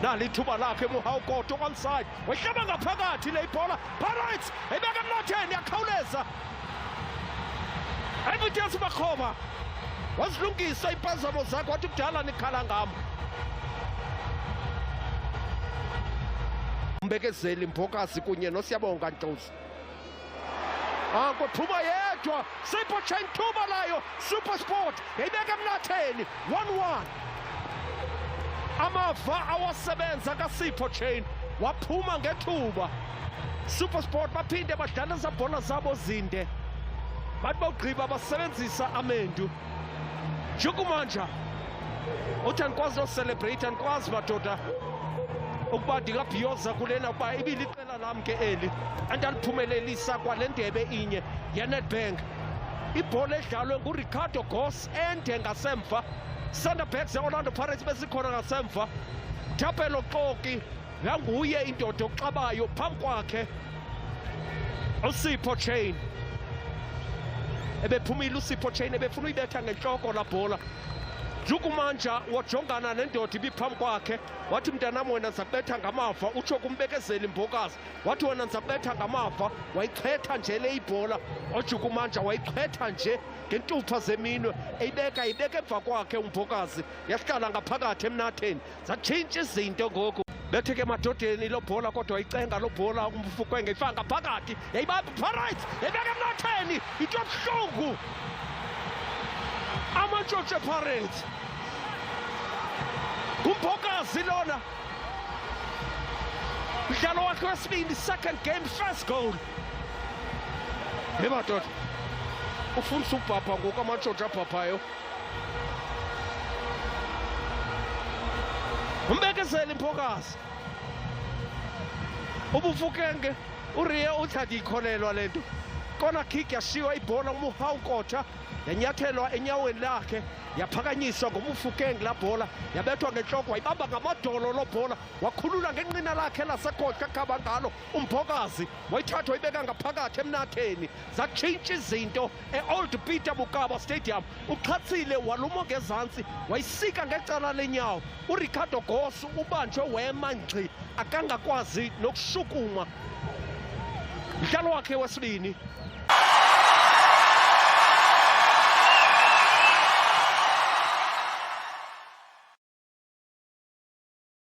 Nali ithuba lakhe Muhawukoto onside, wayihlaba ngaphakathi le ibhola. Pirates ibeka emnatheni, yakhawuleza. Evidence Makgoba wazilungisa impazamo zakhe, wathi kudala nikhala ngam. Mbekezeli Mbokazi kunye noSiyabonga Ndlozi. Kuphuma yedwa Sipho Chaine, thuba layo SuperSport yayibeka emnatheni 1-1. Amava awasebenza kaSipho Chaine, waphuma ngethuba. SuperSport baphinde badlala zabhola zabo zinde, bathi bawugqiba basebenzisa amendu. Njengokumanja uthi andikwazi nocelebrate, andikwazi madoda ukuba ndingabhiyoza kulena ukuba ibiliqela lam ke eli andaliphumelelisa kwale ndebe inye yeNedbank. Ibhola edlalwe nguRicardo Goss ende ngasemva, center backs ze-Orlando Pirates besikhona ngasemva. Thapelo Xoki yanguye indoda oxabayo phambi kwakhe uSipho Chaine. Ebephumile uSipho Chaine, ebefuna uyibetha ngentloko la bhola. Jukumanja wajongana nendoda ibiphambi kwakhe, wathi mntanam wena ndizakubetha ngamava, utsho kumbekezeli Mbokazi, wathi wena ndizakubetha ngamava. Wayixhetha nje le ibhola ojukumanja, wayixhetha nje ngentupha zeminwe, eyibeka ibeka emva kwakhe uMbokazi, yahlala ngaphakathi emnatheni. Zatshintsha izinto ngoku. Bethe ke emadodeni lo bhola, kodwa icenga lo bhola uMfukwenge, ifaka ngaphakathi, yayibamba Pirates, yayibeka emnatheni, into ebuhlungu. Amantshontsho ePirates nguMbokazi lona, mdlalo wakhe wesibini, second game first goal. Hey madoda, ufundisa ubhabha ngoku amantshontsho abhabhayo. Umbekezeli Mbokazi, ubufukenge uriye uthi andiyikholelwa le nto. Kona kick yashiywa ibhola uMuhau Nkotha, yanyathelwa enyaweni lakhe, yaphakanyiswa ngoMufukeng la bhola, yabethwa ngentloko, wayibamba ngamadolo lo bhola, wakhulula ngenqina lakhe lasekhohlo akhaba ngalo uMbokazi, wayithatha wayibeka ngaphakathi emnatheni. Zatshintsha izinto e-Old Peter Mokaba Stadium. Uxhathile waluma ngezantsi, wayisika ngecala lenyawo. URicardo Goss ubanjwe wema ngxi, akangakwazi nokushukuma. Mdlalo wakhe wesibini